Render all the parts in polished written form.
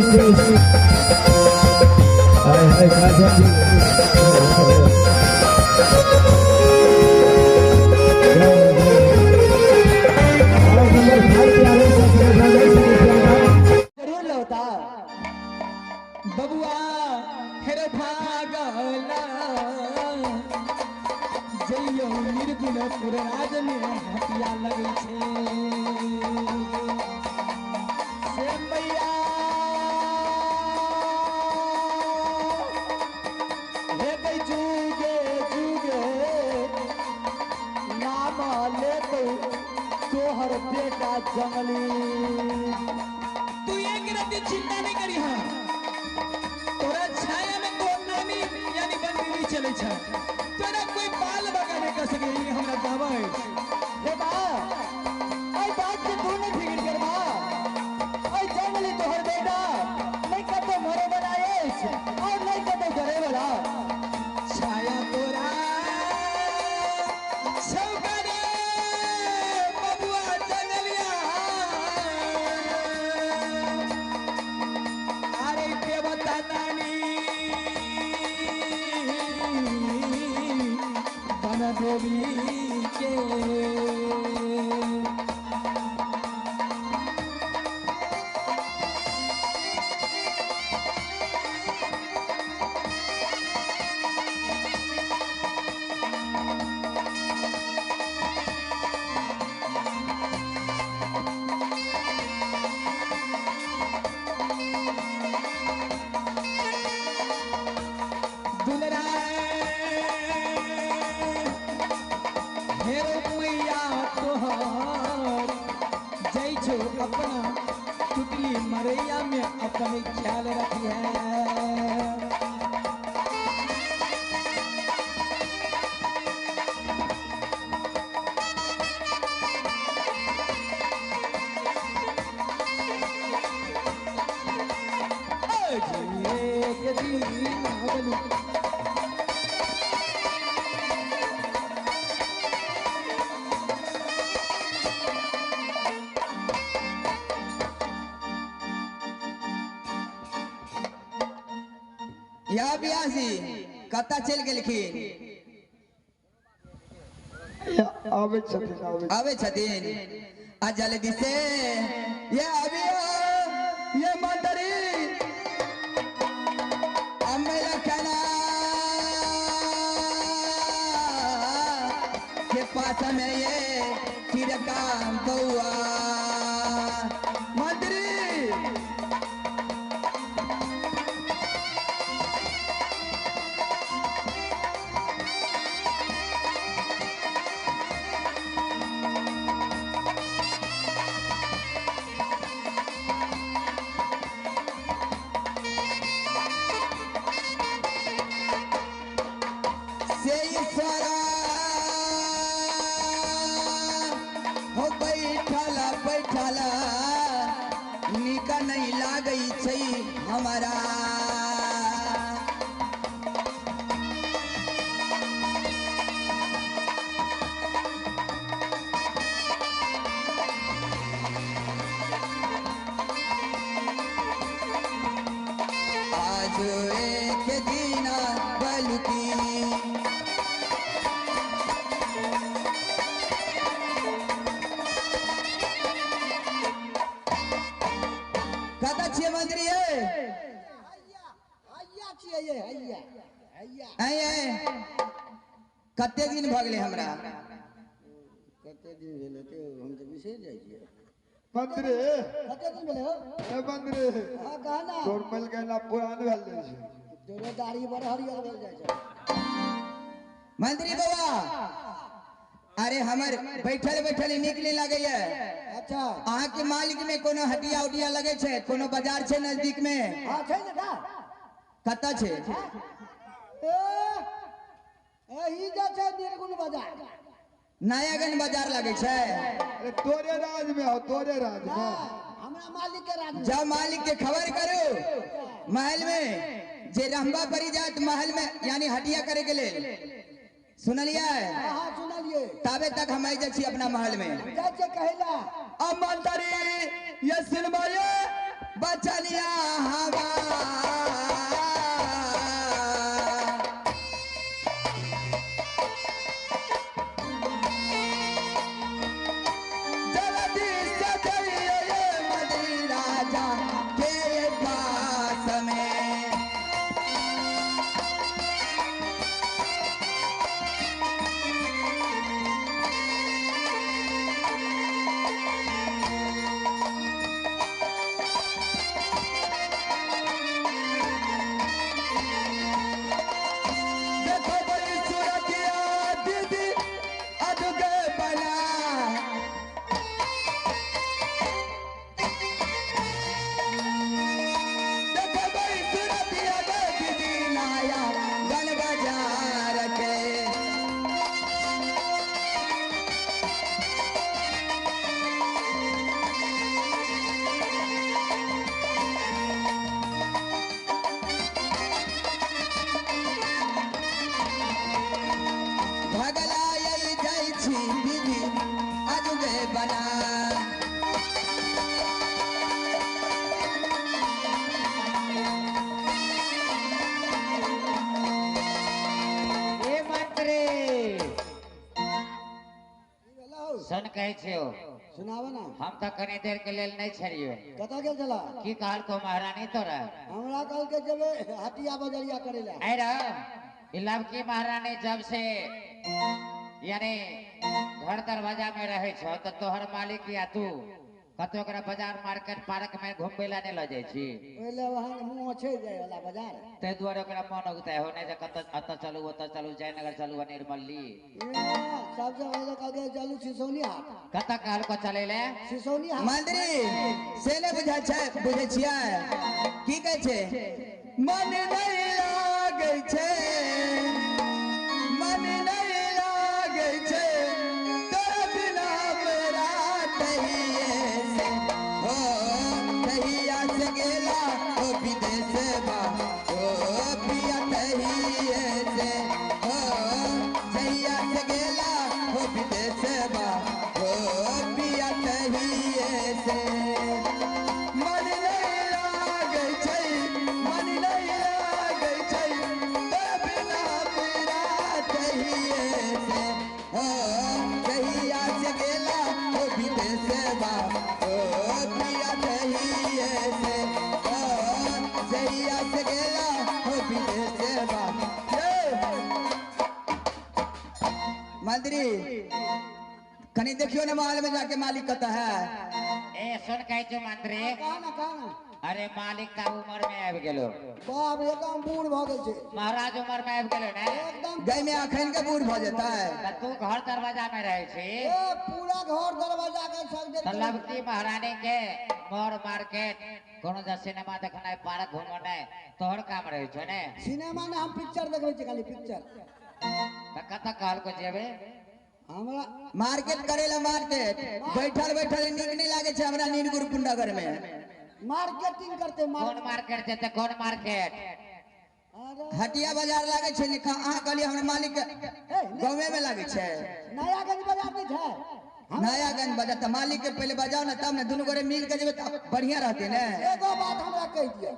हाय हाय काजल जी। और नंबर 5 पे आवे से जरूर लौटा बबुआ हेर भागला जइयो निर्गुण पुरराज में हटिया लगै छै से मैया हे गई जुगे जुगे नाम लेतौ तोहर बेटा जंगली। तू एक रत्ती चिंता नहीं करी। हाँ तोरा छाया में तोर नानी यानी बनबीबी चले छ, तोरा कोई बाल बगा नहीं कर सके, ये हमरा दावा है। हे बा आई बात के तू नहीं फिक्र कर बा, आई जंगली तोहर बेटा नहीं कतो मरे वाला अछि और नहीं कतो डरे वाला। छाया तोरा छौकरे बबुआ जंगलिया अरे देवता नानी बन देवी के। दुलरा हे मैया तोहर जै छो अपना टुटली मरैया में अपने ख्याल रखिए। एक दिन बलू या बियासी कत्ता चलि गेलखिन? आबै छथिन आबै। आबै छथिन आ जल्दी से ये अबियो ये मंत्री अम्मेला खाना के पास में ये चिरका बउआ मंत्री से ईश्वरा हो बैठला बैठला निका नहीं लागै छै हमारा। आज एक दिना बलुकी कतऽ छियै मंत्री ये? हैया छियै ये हैया हैया। आँय आँय कते दिन भऽ गेलै हमरा? कते दिन भेल हेतै हम तऽ बिसरि जाइ छियै। मंत्री कते दिन भेलै हो? ए मंत्री हाँ कह ना। तोर मिल गेला पुरान भेल जाइ छै। तोरो दाढ़ी बड़ हरियर भेल जाइ छै। मंत्री बाबा अरे हमर बैठल बैठल नीक नहीं लागैया। अच्छा अहाँ के मालिक में कोनो हटिया उटिया लगे छै? कोनो बाजार छै नजदीक में? हाँ छै ने का। कतऽ छै? ए एही जे छै निर्गुण बाजार। नयागंज बाजार लगे छै? अरे तोरे राज में हो, तोरे राज में। हमरा मालिक के राज में। जाओ मालिक के खबर करू महल में जे रहबा पड़ी जात महल में यानी हटिया करे के लेल। सुनलियै? हाँ सुनलियै। ताबे तक हम आई जाइ छी अपना महल में। जाइ छियै कहैला। अब मंत्री ये सुनबाये बचनिया हमार। जल्दी से जाइए मंत्री राजा के पास में। देखो बड़ी सूरतिया दीदी अदुगे बना। देखो बड़ी सूरतिया दीदी लाया गल बाजार के। भगला यही जाइ छी दीदी अजुगे बना। ए मंत्री सुन कहै छियौ। सुनाबो ना। हम तऽ कनी देर के लेल नहि छलियौ। कतऽ गेल छला? की कहलकौ महारानी तोरा? हमरा कहलकै जेबै हटिया बजरिया करे ला। आइ रह ई लवकी महारानी जब से यानी घर दरवाजा में रहे छौ तऽ तोहर मालिक या तू कतौ ओकरा बाजार मार्केट पार्क में घुमबै ला नहि लऽ जाइ छी। ओहिले वहाँ मुँह छै जाय वाला बाजार। ताहि दुआरे ओकरा मन उगतै हो नहि जे कतऽ एतऽ चलू ओतऽ चलू जयनगर चलू आ निर्मली। ए, सबसे पहिले कहलकै चलू सिसौनी हाट। कतऽ कहलकौ चलै ले? सिसौनी हाट। मंत्री से नहि बुझै छै, बुझै छियै की कहै छै? मन नहि लागै छै, मन नहि लागै छै तोरा बिना मेरा तहिए से। हो तहिया से गेला हो विदेशवा, हो पिया तहिए से। हो जहिया से गेला हो विदेशवा, हो पिया तहिए से। मन नहि लागै छै, मन नहि लागै छै तोरा बिना मेरा तहिए से। हो जहिया से गेला हो विदेशवा, हो पिया तहिए से। हो जहिया से गेला हो विदेशवा। मंत्री कनी देखियो ने महल में जाके मालिक कतऽ है। ए सुन कहै छियौ मंत्री। कहा ना कहा ना। अरे मालिक का उम्र में आबि गेलो। बाप रे, एकदम बूढ़ भऽ गेल छै। महाराज उम्र में आबि गेलो ने। एकदम। गाय में अखन के बूढ़ भऽ जेतै। तऽ तू घर दरवाजा में रहै छी। ए पूरा घर दरवाजा के सब तऽ लवकी महारानी के मोर मार्केट कोनो जे सिनेमा देखनाइ पार्क घुमनाइ तोहर काम रहै छौ ने। सिनेमा ने हम पिक्चर देखबै छी खाली पिक्चर। तऽ कतऽ कहलकौ जेबै? हमरा मार्केट करे ला मार्केट बैठल बैठल नीक नहीं लागे छै हमरा नीलगुर पुंडगर में। मार्केटिंग करते। कोन मार्केट जेतै? कोन मार्केट? अरे हटिया बाजार लागे छै ने। अहाँ कहलियै हमरा मालिक गाँवे में लागे छै। नयागंज बाजार नहीं छै। नयागंज बाजार तऽ मालिक के पहले बजाओ ना तब ने दुनू गोरे मिल के जेबै तऽ बढ़िया रहते ने। एगो बात हमरा कहि दिअ।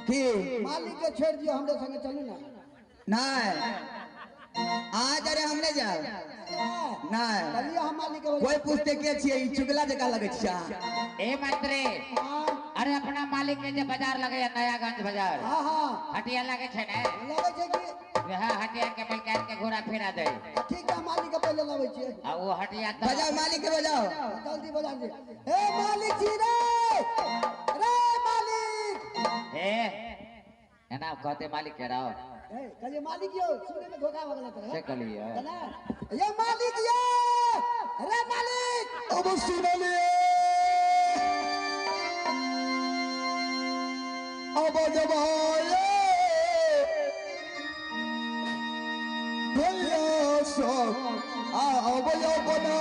की? मालिक के छोड़ि दियौ, हमरे संगे चलू ना। नहीं आज अरे हमने जाओ नहीं। चलिए हम मालिक के कोई पूछते के छियै ई चुगला जकाँ लगै छियै अहाँ। ए मंत्री। हाँ। अरे अपना मालिक के जे बाजार लगैया नयागंज बाजार। हाँ हाँ। हटिया लागे छै ने। लगै छै कि वएह हटिया के मलकान के घोड़ा फिरा दे। ठीक है, मालिक के पहले लबै छियै। आ वो हटिया तऽ बजाओ मालिक के बजाओ। जल्दी बजा दे। ए मालिक जी रे, रे मालिक। ए एना कहते मालिक के रहो। ए कहलिए मालिक यौ, सुने में धोखा भऽ गेल तोरा। से कहलिए। ना ये मालिक यो, रे मालिक। अब सुनलिए अब जब आए भैया सब अब अपना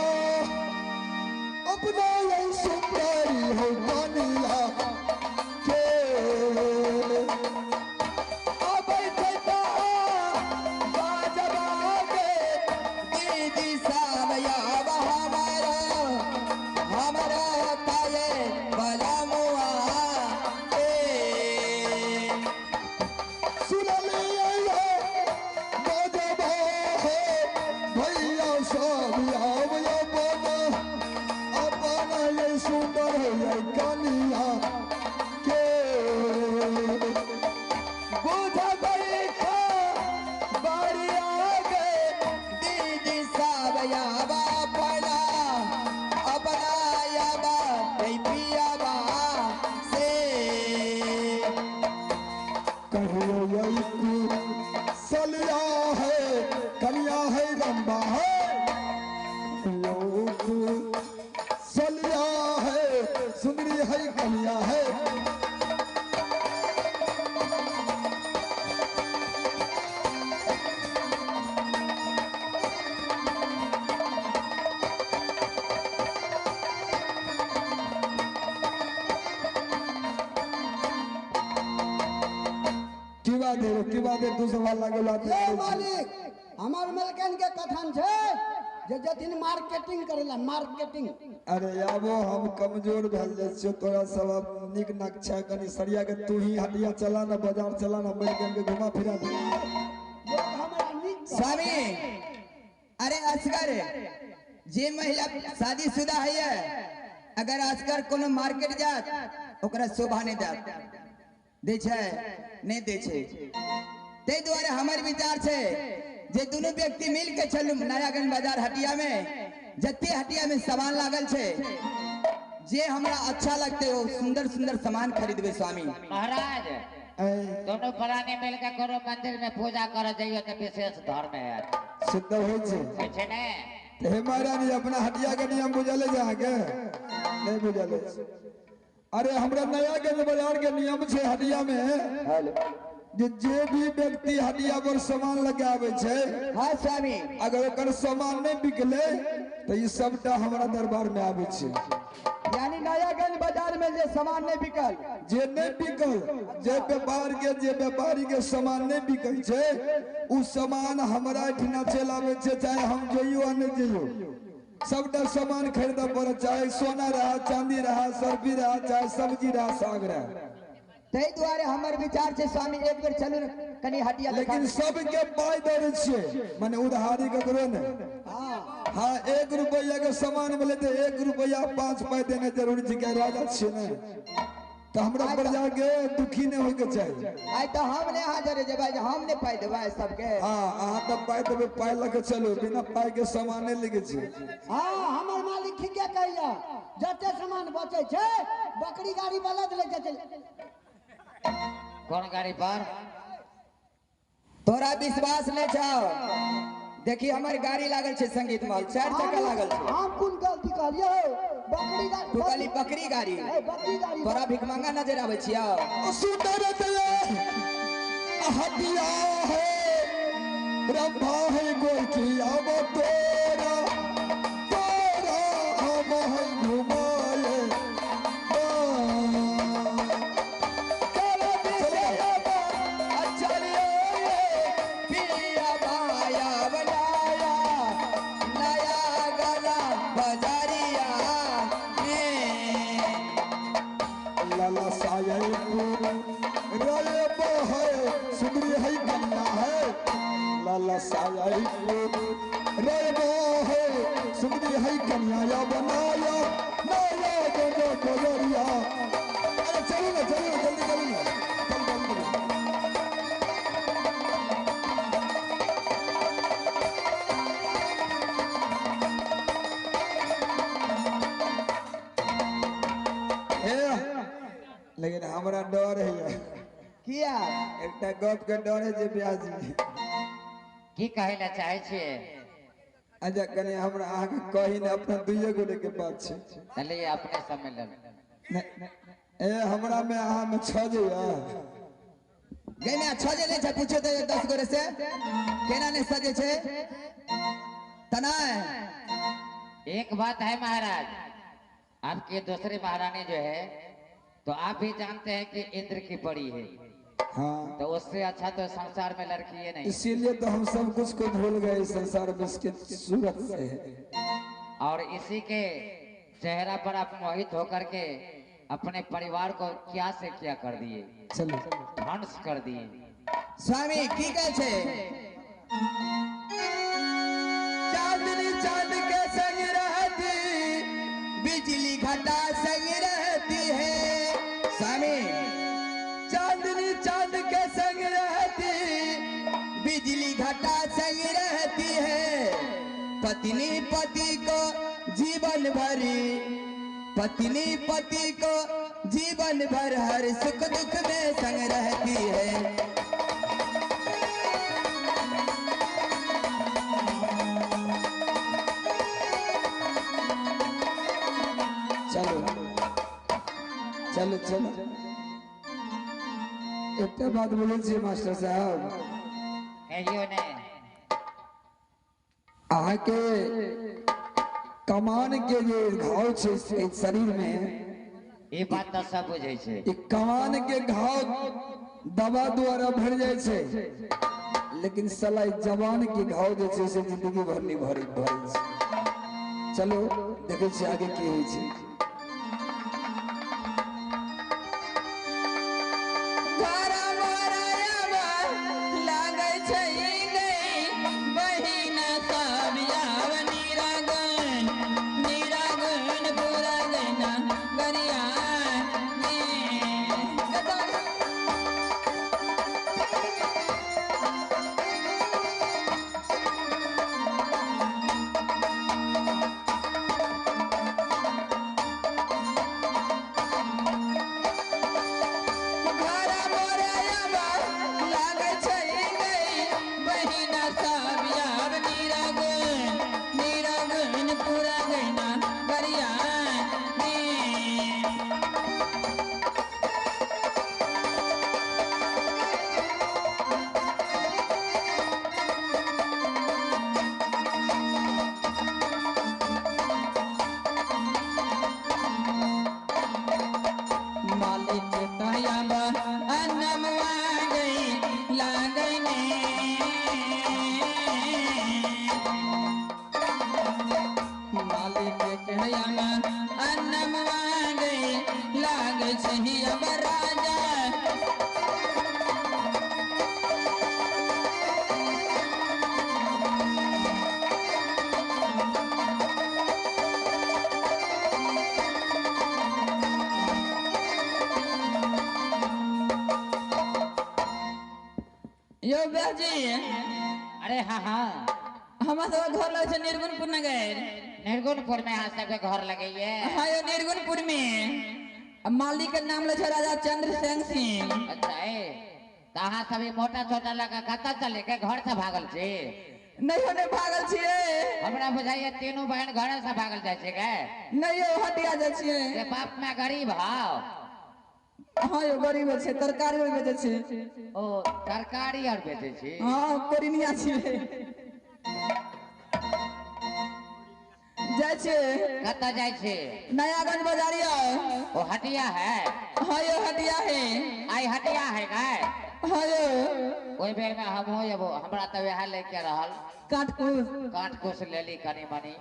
अपना यही सुंदरी हो कनिया के अबै छै बाजबा के दीदी साहब आब हमारा हमरा ताये बलमुआ सब आब अपना अपना ये सुंदर है कनिया के बुझबै खबरिया गे दीदी सब आबा अपना अपना आबा पियाबा से। कहियो यही सलिया है कनिया है रंबा है कहियो सलिया है सुंदरी है कनिया है। की बात है की बात है तू सवाल लागे बात ए मालिक हमर मलकन के कथन छै जे जथिन मार्केटिंग करेला मार्केटिंग। अरे आबो हम कमजोर भेल जाइ छियौ तोरा सब नीक नक्शा कनी सरिया के तू ही हटिया चला ना बाजार चला ना मलकन के घुमा फिरा दे। लोग हमरा नीक स्वामी अरे असगर जे महिला शादीशुदा है अगर असगर कोनो मार्केट जात ओकरा शोभा नहीं जात दै छै नहीं दै छै। ताहि दुआरे हमर विचार छै जे दुनू व्यक्ति मिल के चलू नयागंज बाजार हटिया में जते हटिया में सामान लागल छै जे हमरा अच्छा लगते वो सुंदर सुंदर सामान खरीदबे स्वामी। महाराज दोनों प्राणी मिलकर कोनो मंदिर में पूजा कर जाइयो तो विशेष धर्म है सिद्ध होइ छै छै ने। हे महारानी अपना हटिया के नियम बुझल है अहाँके नहीं बुझल है। अरे हमरा नयागंज बाजार के नियम छै हटिया में जे जे भी व्यक्ति हटिया पर सामान लगे आबै छै हाँ स्वामी अगर ओकर सामान नहीं बिकले तो ई सबटा हमरा दरबार में आबै छै। यानी नयागंज बाजार में जे सामान नहीं बिकल जे नहीं बिकल जे व्यापार के जे व्यापारी के सामान नहीं बिकै छै उ सामान हमरा एहिठिना चलि आबै छै चाहे हम जइयो आ नहीं जइयो सबटा सामान खरीदऽ पड़त चाहे सोना रहा चांदी रहा सर्फी रहा चाहे सब्जी रहा साग रहा। ताहि दुआरे हमर विचार छै स्वामी एक बेर चलू कनी हटिया लेकिन सबके पाइ दऽ दै छियै माने उधारी ककरो नहि। हाँ 1 रुपैया के सामान भेलै तऽ 1 रुपैया 5 पाइ देने जरूरी छै कि राजा छियै ने तो हमरा प्रजा के दुखी नहीं होय के चाही। आइ तो हम नहीं हाजर जेबै हम नहीं पाइ देबै सबके। हाँ अहाँ तऽ पाइ देबै पाइ लऽ के चलू बिना पाइ के सामान नहि लैके छै। हाँ हमर मालिक ठीके कहैया जते सामान बचै छै बकरी गाड़ी वाला लै के चल। कौन गाड़ी पर तोरा विश्वास नहीं छौ देखी हमर गाड़ी लागल छै संगीत महल 4 चक्का लागल छै। हम कोन गलती कहलियै बकरी गाड़ी तू कहली बकरी गाड़ी ए बकरी गाड़ी तोरा भिखमंगा नजर आबै छियौ। सुंदर हटिया है रंभा है गोरखी अब तोरा तोरा हम है घुमाए लाला साये रे है सुंदरी है कन्या है लाला साये रे है सुंदरी है कन्या या बनाया नया गंजो कोजरिया। अरे चलो ना जल्दी चलो ना चल जल्दी। लेकिन हमरा डर है किया एकटा गप के डर है जे ब्याजी की कहै ला चाहे छियै। अच्छा कनी हमरा अहाँके कही ने अपना दुइये गोटे के बात छै। चलिए अपने सम्मेलन ए हमरा में अहाँ में 6 जे गई में 6 जे नहीं छै पूछो तो 10 गोरे से केना नहीं सजे छै तना। एक बात है महाराज आपकी दूसरी महारानी जो है तो आप भी जानते हैं कि इंद्र की परी है। हाँ तो उससे अच्छा तो संसार में लड़की है नहीं इसीलिए तो हम सब कुछ को भूल गए संसार में इसके सूरत से है। और इसी के चेहरा पर आप मोहित होकर के अपने परिवार को क्या से क्या कर दिए चलो ध्वंस कर दिए। स्वामी की कहै छै चांदनी। घटा संग रहती है। स्वामी चांदनी चांद के संग रहती, बिजली घटा संग रहती है। पत्नी पति को जीवन भरी, पत्नी पति को जीवन भर हर सुख दुख में संग रहती है। चलो चलो चलो एकटा बात बोलै छियै मास्टर साहब, कहियो ने। अहाँके कमान के जे घाव छै शरीर में, ई बात तो सब बुझै छै। ई कमान के घाव दवा द्वारा भर जाइ छै, लेकिन साला जवान के घाव जे छै से जिंदगी भर नहीं भरे भरे छै। चलो देखै छियै आगे की होइ छै। अरे हाँ हाँ, हमारा सब घर लगे निर्गुणपुर नगर। निर्गुणपुर में यहाँ सबके घर लगे ये? हाँ यो निर्गुणपुर में। मालिक के नाम लगे राजा चंद्र सिंह सिंह। अच्छा है, तो सभी मोटा छोटा लगा कत चले के घर से भागल छी? नहीं होने भागल छिए। हमरा बुझाइए तीनों बहन घर से भागल जाय छै के? नहीं यो हटिया जाय छिए। बाप में गरीब हाव? हाँ यो गरीब छै, तरकारी और बेचै छै। ओ तरकारी और बेचै छी? हाँ कोरिनिया छिए। जाय छै। कत जाय छै? नयागंज बाजारिया। ओ हटिया है? हाँ यो हटिया है। आई हटिया है काय? हाँ यो। ओई बेर में हम हो जबो, हमरा त वएह लेके रहल काटकुस। काटकुस लेली कनी मनी।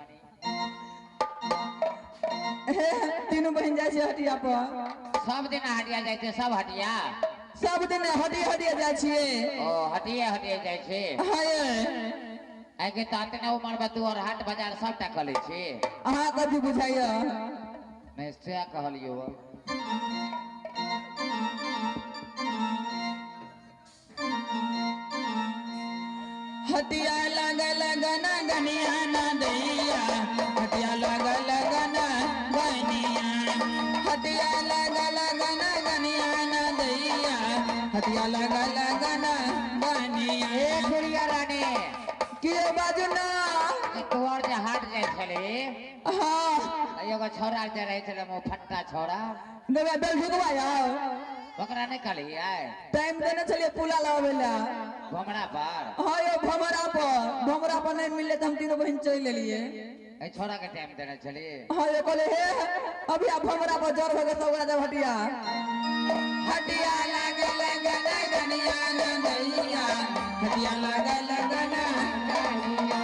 हे तीनों बहन जाय छै हटिया पर। सब दिन हटिया जाय छै? सब हटिया? सब दिन हटिया हटिया जाय छिए। ओ हटिया हटिया जाय छै? हाँ यो। आगे त अतना उमर में तू और हाट बाजार सबटा क लै छी। अहाँ कथी बुझाइया? नहीं से कहलियो। हटिया लगल गना गनिया ना दैया, हटिया लगल गना गनिया, हटिया लगल गना गनिया ना दैया, हटिया लगल गना गनिया। ए गुड़िया रानी के बाजू ना तोर जे हाट जाय छली? हाँ। एगो छौड़ा जे रहे छले मुँह फट्टा छौड़ा, देबे बेल झुकवा यार, ओकरा नहीं कहलियै? टाइम देने छलियै पुला लाबै ला। भमरा पर? हाँ यो भमरा पर। भमरा पर नहीं मिलले त हम तीनों बहन चल लेलिए। ए छोड़ा के टाइम देने छलिए? हाँ यो कहले हे अभी आप भमरा पर जर हो गए सब ओकरा जब हटिया। हटिया लागल गना गनिया ना दैया, हटिया लागल गना गनिया।